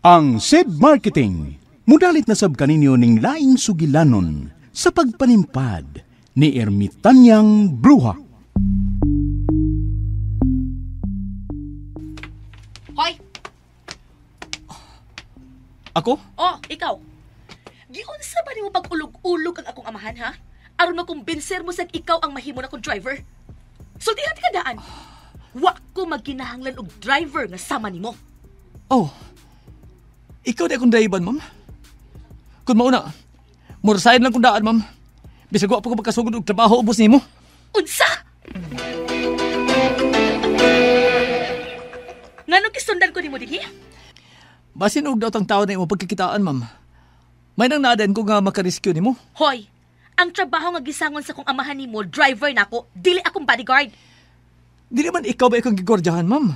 Ang SED Marketing, mudalit na sab kaninyo ning laing sugilanon sa pagpanimpad ni Ermitanyang Bruha. Hoy! Ako? Oh, ikaw. Giunsa ba nimo pag-ulog-ulog ang akong amahan, ha? Aron makumbinser mo sag ikaw ang mahimo na kong driver. Sultihan ka daan. Wa ko magkinahanglan og driver nga sama nimo. Oh. Ikaw di akong driver, ma'am. Kung mauna, murasahin lang kong daan, ma'am. Bisag wa pa ko pagkasugod og trabaho ubos nimo. Unsa? Nganong gisundan ko nimo dinhi? Basin og daot ang tao na imo pagkikitaan, ma'am. May nang naaden ko nga makarescue nimo. Hoy, ang trabaho nga gisangon sa kong amahan nimo, driver nako, dili akong bodyguard. Dili man ikaw ba ikong gigordyahan, ma'am?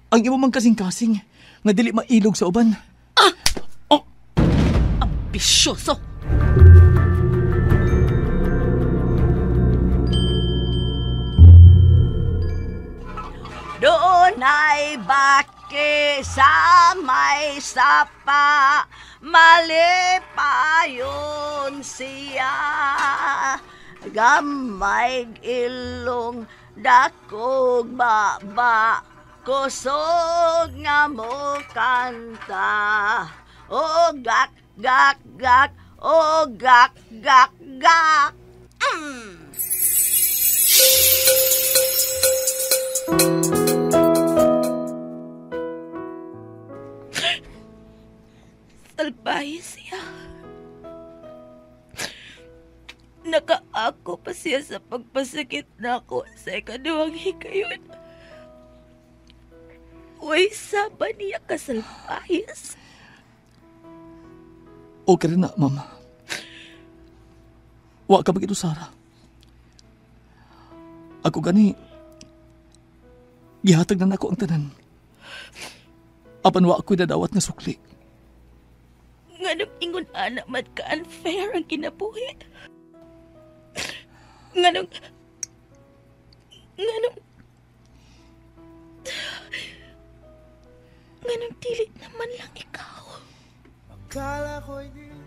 Ang imo mang kasing-kasing nga dili mailog sa uban. Ah! Oh! Ambisyoso! Doon ay baki sa may sapa, malipayon siya. Gamay ilong dakog baba, kusog nga mo kanta. O gak, gak, gak, o gak, gak, gak. Mm. Salbahe siya. Nakaako pa siya sa pagpasakit nako sa ikaduhang hikayon. Uy, saba niya kasalpahis. Okay rin na, ma'am. Wa ka bagito, Sarah. Ako gani, gihatag na nako ang tanan. Apan wa ako'y dadawat nga sukli. Nganong ingon anak man ka unfair ang kinabuhi. Nganong dili naman lang ikaw.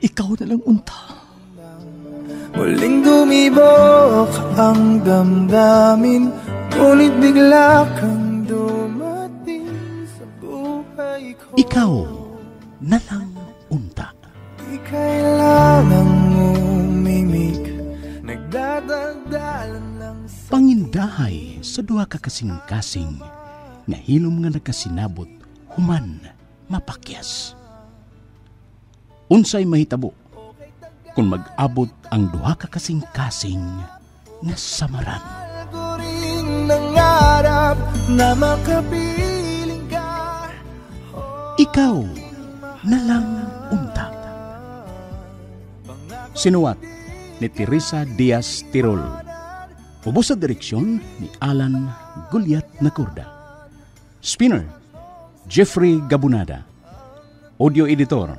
Ikaw na lang unta. Muling dumibok ang damdamin, ngunit bigla kang dumating sa buhay ko. Ikaw na lang unta. Di kailangang umimik, nagdadaldalan lang sa pangindahay sa duha ka kasing-kasing nga hilom nga nakasinabot human mapakyas. Unsay mahitabo kung mag-abot ang duha ka kasing-kasing nga samaran? Nangarap na makapiling ka. Ikaw na lang unta. Sinuwat ni Teresa Diaz Tirol. Ubos sa direksyon ni Alan Gulyat Nacorda. Spinner, Jeffrey Gabunada. Audio editor,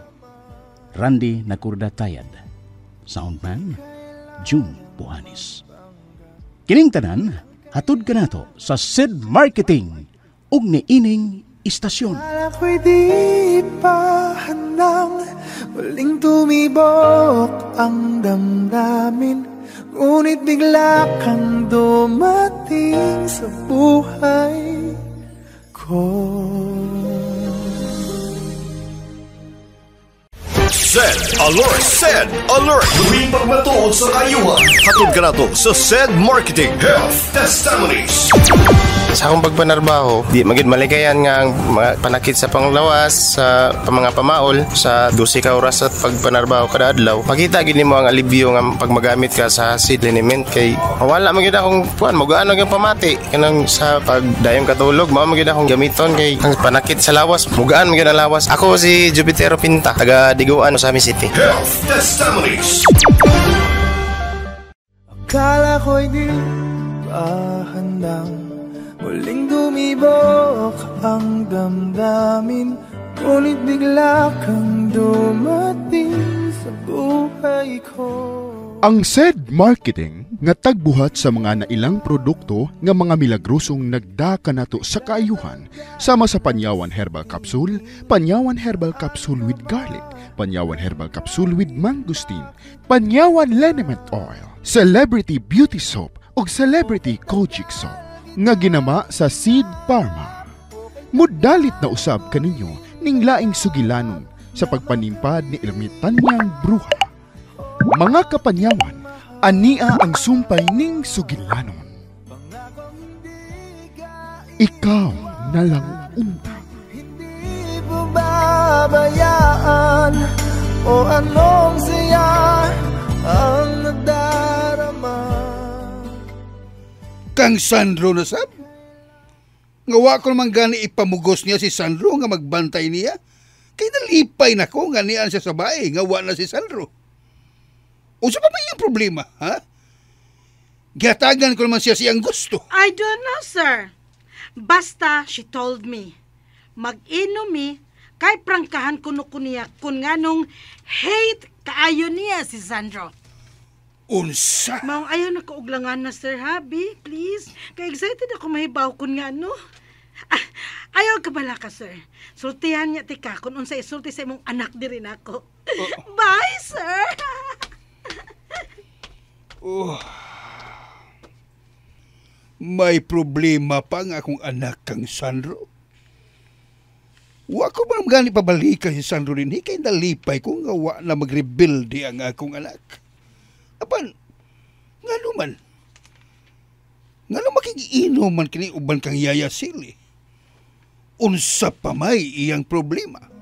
Randy Nacorda Tayad. Soundman, June Buhanis. Kining tanan, hatod kanato sa SED Marketing ug niining istasyon. Ako'y di pa handang muling tumibok ang damdamin, ngunit bigla kang dumating sa buhay ko. SED Alert! SED Alert! Tuwing pagmatuod sa kayuhan, hatod ka nato sa SED Marketing Health Testimonies. Sa akong pagpanarbaho, di magid malikayan nga ang mga panakit sa panglawas, sa mga pamaol, sa 12 ka oras sa pagpanarbaho kada adlaw. Makita gid nimo ang alibyo nga pag magamit ka sa seed liniment kay wala man gyud akong kuan, mugaan ang pamati kanang sa pagdayong katulog, mao man gyud akong gamiton kay ang panakit sa lawas, mugaan man gyud ang lawas. Ako si Jupitero Pinta, taga Diguan, Ozamiz City. Health Testimonies. Akala ko'y di pa handang muling dumibok ang damdamin, ngunit bigla kang dumating sa buhay ko. Ang SED Marketing Nga tagbuhat sa mga nailang produkto nga mga milagrosong nagdaka nato sa kaayuhan sama sa Panyawan Herbal Capsule, Panyawan Herbal Capsule with Garlic, Panyawan Herbal Capsule with Mangosteen, Panyawan Liniment Oil, Celebrity Beauty Soap ug Celebrity Kojic Soap nga ginama sa Seed Pharma. Mudalit na usab kaninyo ning laing sugilanon sa pagpanimpad ni Ermitanyang Bruha. Mga kapanyawan, ania ang sumpay ning sugilanon. Ikaw na lang unta. Hindi pababayaan o anong siya ang nadarama. Kang Sandro na sab? Nga wa ko naman gani ipamugos niya si Sandro nga magbantay niya. Kay nalipay na ko nga niyan siya sa bae nga wa na si Sandro. Unsa pa ba iyang problema, ha? Gihatagan ko naman siya siyang gusto. I don't know, sir. Basta, she told me. Mag-inom mi, kay prangkahan kuno ko niya kung nganong hate kaayo niya si Sandro. Unsa? Maong ayaw na kauglangan na, sir, ha, B? Please. Kay excited ako mahibaw kung ngano. Ah, ayaw ka bala ka, sir. Sultihan niya tika kung unsa isulti sa imong anak diri nako. Bye, sir. Oh. May problema pa nga akong anak kang Sandro. Wa ko man gani pabalikan si Sandro dinhi kay nalipay ko nga wa na magrebelde ang akong anak. Apan ngano man? Ngano makigiinom man kini uban kang Yaya Sili? Unsa pa may iyang problema?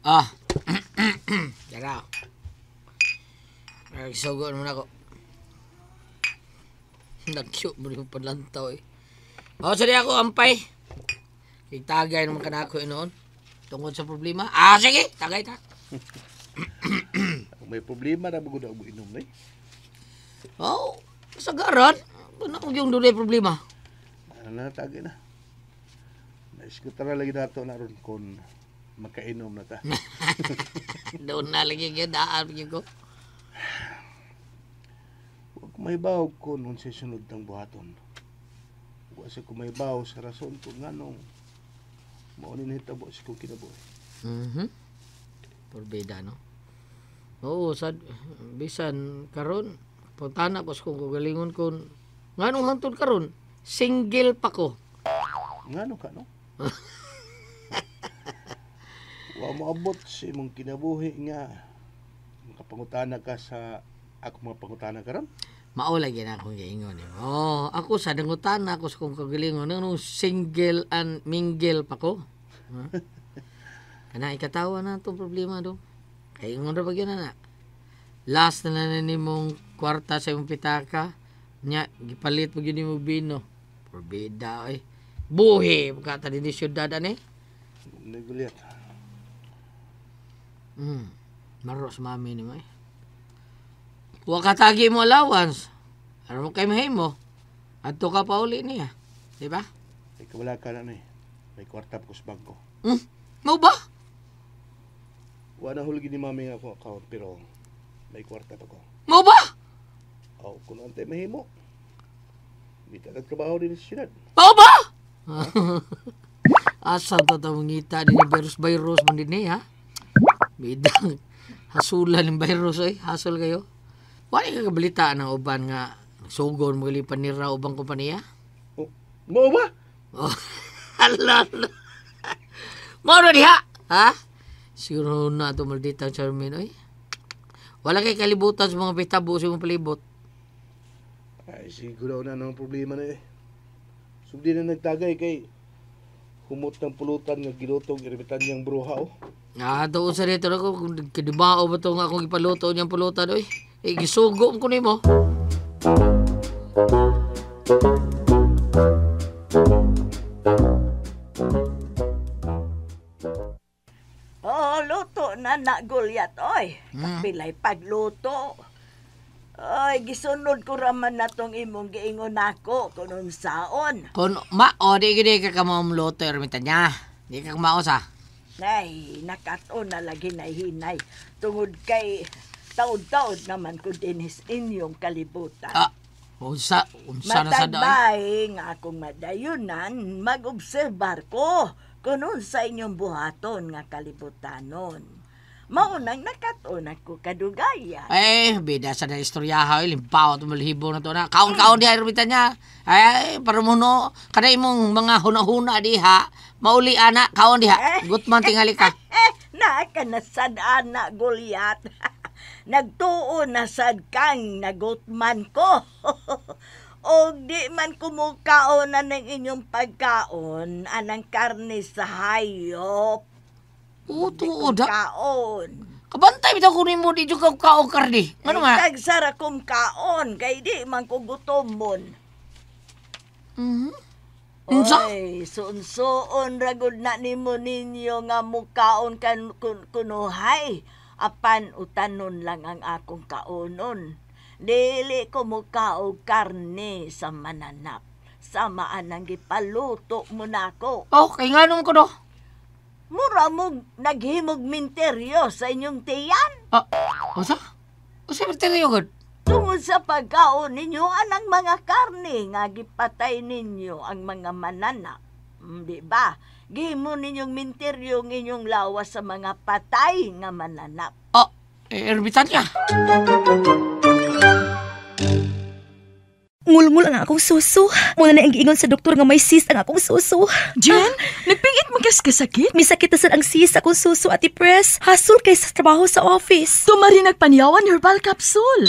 Ah. Dara. Nagsugo naman ako. Nag-cute mo rin yung panlantaw eh. O, sorry ako, ampay. Kay tagay naman ka na ako noon. Tungkol sa problema. Ah, sige, tagay ta. May problema na bago na inom na eh. Oh, sagaran. Ano kung yung dunay problema? Ano na, tagay na. Naiskutan na lagi nato na ron kung makainom na ta. Doon na lagi yun, daan ko. Huwag mahibaw ko nung sa sunod ng buhaton. Huwag sa kumahibaw sa rason kung anong maunin hitabo sa kong kinabuhi. Mm-hmm. Porbida, no? Oo, sad, bisan karon pagtana ko sa kong kagalingon kon nganong hangtod karon single pa ko. Ngano ka, no? Wa moabot sa imong kinabuhi nga makapangutana ka sa ako mga pangutana karon. Mao lagi na akong giingon. Oh, ako sa nangutana ako sa kong kagalingon nung single and mingle pa ko. Huh? Kana ikatawa na itong problema do. Kay ingon ra ba gyud na. Last na na nimong kwarta sa imong pitaka nya gipalit pa gyud nimo bino. Porbida oy. Buhi ka ta dinhi syudad ani. Naguliat. Maro sa mami ni mo eh. Wa ka tagi mo allowance. Aron mo kay mahimo. Adto ka pa uli niya. Di ba? Ay wala ka na eh. May kwarta pa ko sa bangko. Mao ba? Wa na hulgi ni mami nga akong account pero may kwarta pa ko. Mao ba? Oh, kung antay mahimo. Di ta nagtrabaho din sa syudad. Mao ba? Asa ta ta mangita din ni virus man din eh, ha? Bidang hasulan ng virus oy, hasol kayo. Wala ka kabalita ng uban nga sugon mo galipan nira ubang kompanya? Oh, mao ba? Oh, ala. Mao na diha, ha? Siguro na ato malditang Charmaine oy. Wala kay kalibutan sa mga pitabo sa imong palibot. Ay, siguro na ang problema na eh. Sugdi na nagtagay kay humot ng pulutan nga gilutong ermitan niyang bruha oh. Ah, doon sa dito ako kung kadibao ba itong akong ipaluto niyang pulutan oy. Eh, gisugo ko nimo. Oh, luto na ana Goliath oy. Kapilay pagluto. Ay, gisunod ko raman na tong imong giingon nako kung unsaon. Kung mao, di gini ka kamamluto, ermitanya. Di ka mao sa. Ay, nakaton na lagi na hinay. Tungod kay taod-taod naman ko dinis inyong kalibutan. Ah, unsa na sa daan. Matag nga akong madayunan, mag-obserbar ko kung unsa inyong buhaton nga kalibutanon. Maunang nakatuon ako kadugayan. Eh, bida sa na istorya ha, limpaw at malhibo na to na. Kaon-kaon diha, ermitanya. Ay, para mo no, kada imong mga huna-huna diha, mauli ana, kaon diha. Gutman tingali ka. Naaka na sad ana, Goliath. Nagtuo na sad kang nagutman ko. O di man kumukaon na ng inyong pagkaon, anang karne sa hayop. Oo, tuo da. Kaon. Kabantay, bitaw kunin mo di yung kaon karne. Ano nga? Tagsara kong kaon, kay di man ko gutomon. Mm-hmm. Unsa? Oy, suon-suon ragod na nimo ninyo nga mukaon kan kunuhay. Apan utanon lang ang akong kaonon. Dili ko mukaog karne sa mananap. Samaan ang gipaluto mo nako. Oh, kay nganong ko do? Mura mo naghimog minteryo sa inyong tiyan. Ah, unsa? Unsa minteryo gud? Tungod sa pagkaon ninyo anang mga karne nga gipatay ninyo ang mga mananap. Di ba? Gihimo ninyong minteryo ang inyong lawas sa mga patay nga mananap. Oh, ermitanya. Ngulngul ang akong suso. Muna na ang giingon sa doktor nga may cyst ang akong suso. Jen, nagpingit mo kas kasakit? Misakit na sad ang cyst akong suso, Ate Pres. Hasol kay sa trabaho sa office. Tumari nagpanyawan herbal capsule.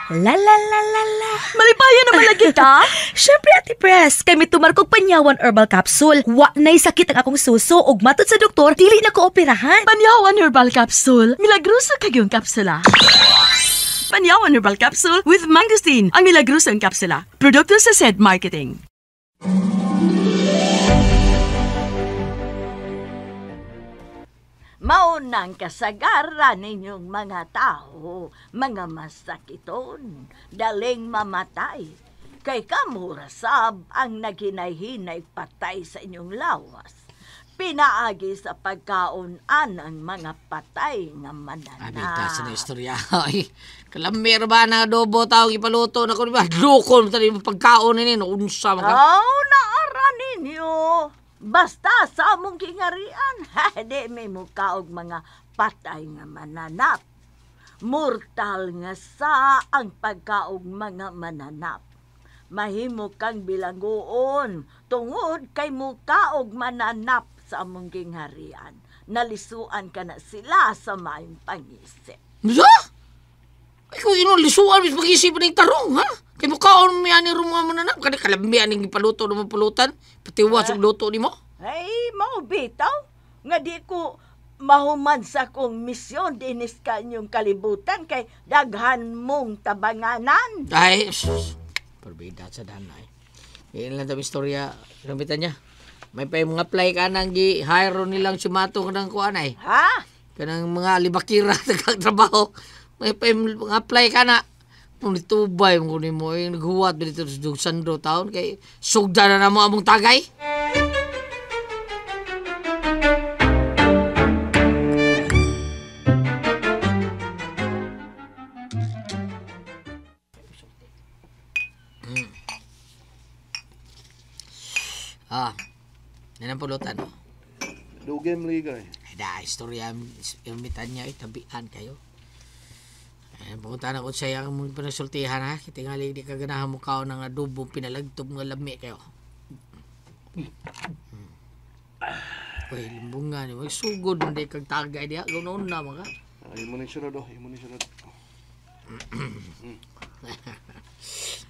La la la la la. Malipayan naman lagi ka? Syempre, Ate Pres, kay mitumar kog Panyawan Herbal Capsule. Wa na'y sakit ang akong suso ug matod sa doktor, dili na ko operahan. Panyawan Herbal Capsule. Milagroso kagyong kapsula. Panyawan Herbal Capsule with Mangosteen, ang milagrosong kapsula. Produkto sa SED Marketing. Maunang kasagaran ninyong mga tao, mga masakiton, daling mamatay. Kay kamurasab ang naghinay-hinay patay sa inyong lawas. Pinaagi sa pagkaon anang mga patay nga mananap. Abita sa na istorya. Ay, kalamir ba na adobo tao ipaluto na ko ba? Lukon tani pagkaon ni no unsa man ka. Oh, naara ninyo. Basta sa among kingarian, di may mukaog mga patay nga mananap. Mortal nga sa ang pagkaog mga mananap. Mahimo kang bilanggoon tungod kay mukaog mananap sa among gingharian. Nalisuan ka na sila sa maayong pangisip. Unsa? Ay, kung ino lisuan mis pag-isip ning tarong, ha? Kay mukaon mi ani rumo mananap kani kalami aning gipaluto ng pulutan, patiwas og luto nimo. Ay, mao bitaw nga di ko mahuman sa kong misyon dinis ka inyong kalibutan kay daghan mong tabanganan. Ay, perbeda sa danay. Yan lang tami istorya, rambitan niya. May pa yung mga apply ka nang gi-hire nilang sumato ka ng kuan ay. Ha? Kanang mga libakira nagkatrabaho. May pa yung mga apply ka na. Nung nitubay mo kunin mo, yung naghuwat dito sa Sandro taon kay sugda na mo among tagay. Ah, yan ang pulutan. Dugay mo lagi ka eh. Ay, da, istorya, ermitan niya, tabian kayo. Ay, pumunta na ko sa iyang mong pinasultihan, ha? Kitingali, di ka ganahan mo kao ng adobo, pinalagtob nga lami kayo. Uy, limbungan, uy, sugod mo di kag tagay diha, ganoon na mga. Ay, mo ni sunod, oh. Imo ni sunod.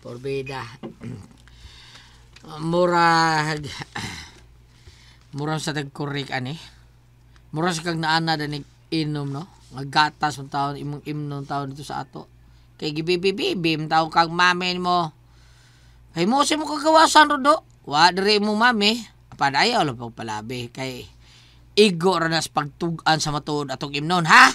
Porbida. Murag murag sa tagkurik ani. Murag sa kag naana danig inom no. Nga gatas mong taon imong imnon taon dito sa ato. Kay gibibibibim taon kag mamin mo. Kay mo sa mo kagawasan rodo. Wa diri mo mami. Apan ayaw lang pagpalabi kay Igo ra na sa pagtug-an sa matuod atong imnon, ha?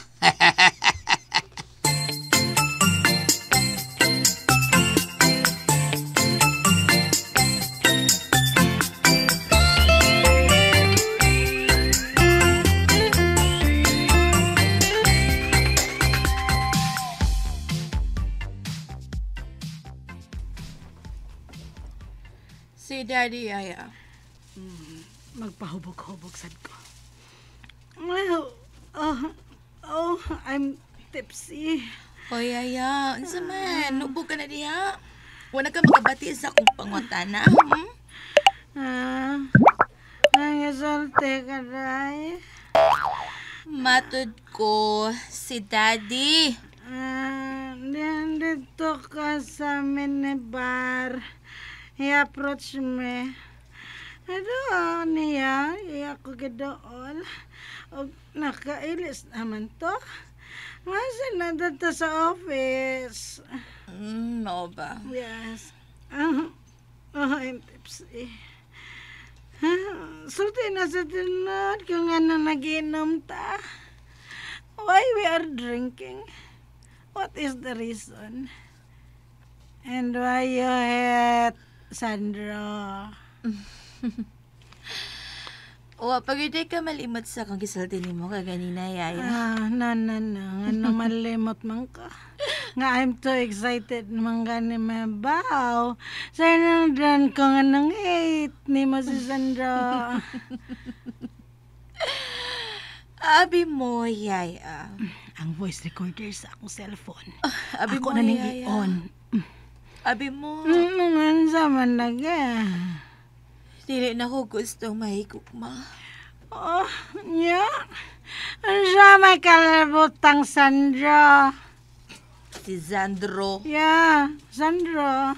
Si Daddy Yaya. Magpahubog-hubog sad ko. Oh, I'm tipsy. Hoy, Yaya. Unsa man? Nubog ka na diha. Wala ka makabati sa akong pangutana. Nangisulti ka day. Matod ko si Daddy. Nandito ka sa minibar. He approached me. Ano niya? Iya ko gidool. O, nakailis naman to. Masa na dito sa office. No ba? Yes. I'm tipsy. Sulti na sa tinod kung ano nag-inom ta. Why we are drinking? What is the reason? And why you hate Sandro? Wa, pag hindi ka malimot sa akong gisulti nimo kaganina, Yaya. No. Ano malimot man ka? Nga I'm too excited man gani mabaw. Sa inundan ko nga nang hate ni mo si Sandro. Abi mo, Yaya. Ang voice recorder sa akong cellphone. Abi ako mo, na ning Yaya. i-on. Abi mo. Nga man lagi. Dili na ko gustong mahigugma. Oh, nya. Ano may kalabutang Sandro? Si Sandro. Yeah, Sandro.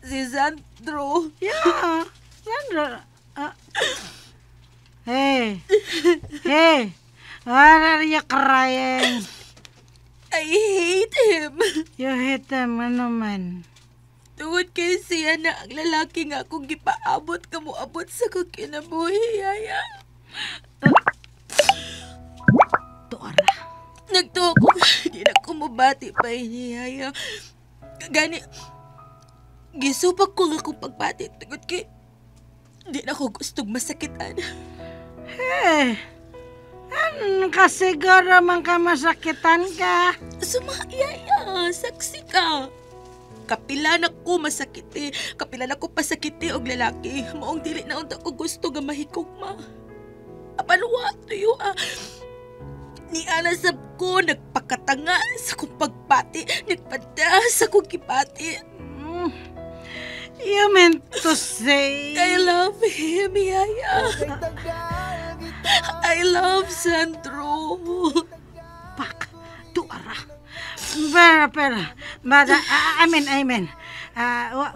Si Sandro. Yeah, Sandro. Hey. Hey. Why are you crying? I hate him. You hate him, ano man? Tungod kay siya na ang lalaki nga akong gipaabot ka mo abot sa kong kinabuhi, Yaya. Tuara. Nagtuo ko, di na ko mabati pa ini, Yaya. Gani, gisupak ko nga akong pagbati tungod kay di na ko gustong masakitan. Hey, ano ka siguro man ka masakitan ka? Suma, Yaya, saksi ka. Kapila na ko masakiti. Kapila na ko pasakiti og lalaki. Maong dili na unta ko gusto nga mahigugma. Apan wa tuyo ah. Ni ana sab ko nagpakatanga sa kong pagbati, nagpada sa kong kibati. You meant to say I love him, Yaya. I love Sandro. Pak, tuara. Pero, but, I mean,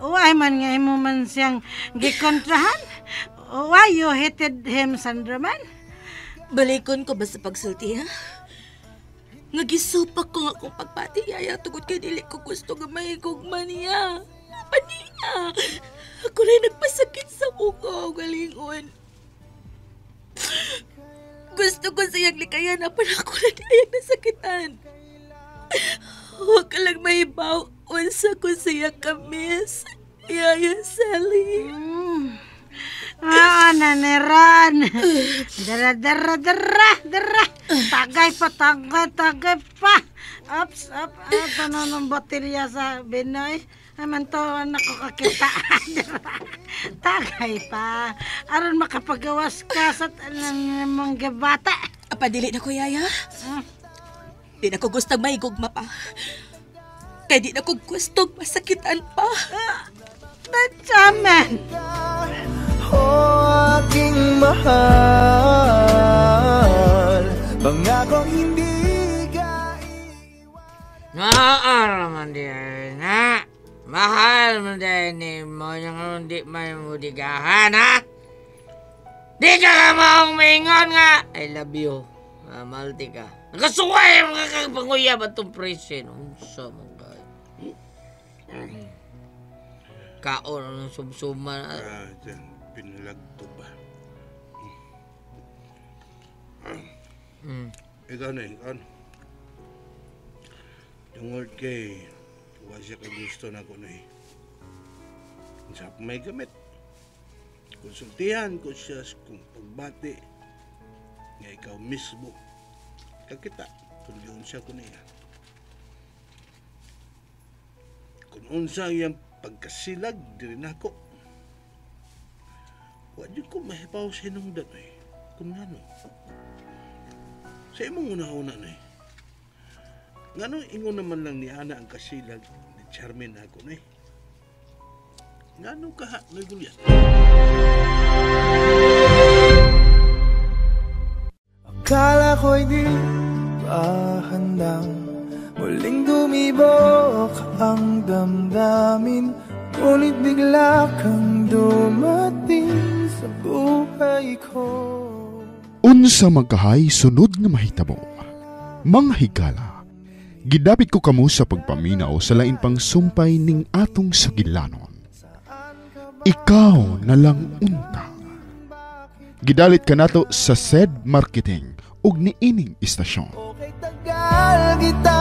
why man nga imo man siyang gikontrahan? Why you hated him, Sandro man? Balikon ko ba sa pagsulti, ha? Nagisupak ko nga akong pagbati, Yaya, tungod kay dili ko gusto nga mahigugma niya. Paniya! Ako rin nagpasakit sa mukha, galingon. Gusto ko siyang likayan, apan ako rin ayang nasakitan. Huwag ka lang mahibaw. Unsa ko siya kamis. Yaya Sally. Oo, naniran. Dara, dara, dara, dara. Tagay pa, tagay, tagay pa. Ups, up, up. Ano nung botelya sa Binoy? Aman to, anak ko kakita. Tagay pa. Aron makapagawas ka sa tanang mong gabata. Apadili na ko, Yaya. Di na ko gustong mahigugma pa. Kaya di na ko gustong masakitan pa. That's amen. O aking mahal, pangakong hindi ka iiwan. Naaraman di na. Mahal mo dahil ni mo yung hindi may mudigahan, ha? Di ka ka maong maingon nga. I love you. Mahal di ka. Nakasuway mga kagpanguyab at itong prison. Unsa mong gay. Kaon, anong sumsuma. Dyan, pinalagto ba? Ikaw na, ikaw. Tungod kay, wa siya kagusto na ko na eh. Sa may gamit. Konsultihan ko siya kung pagbati nga ikaw mismo kakita kung giunsa ko niya. Kung unsa ang iyang pagkasilag diri nako. Wa jud ko mahibaw sa hinungdan eh. Kung ngano. Sa imong una-una na eh. Ngano ingon naman lang ni Ana ang kasilag ni Charmaine ako na eh. Ngano kaha na Goliath? Akala ko'y di pa handang muling dumibok ang damdamin, ngunit bigla kang dumating sa buhay ko. Unsa magkahay sunod nga mahitabo, mga higala, gidapit ko kamo sa pagpaminaw sa lain pang sumpay ning atong sugilanon. Ikaw na lang unta. Gidalit kanato sa SED Marketing ug niining istasyon. Tagal kita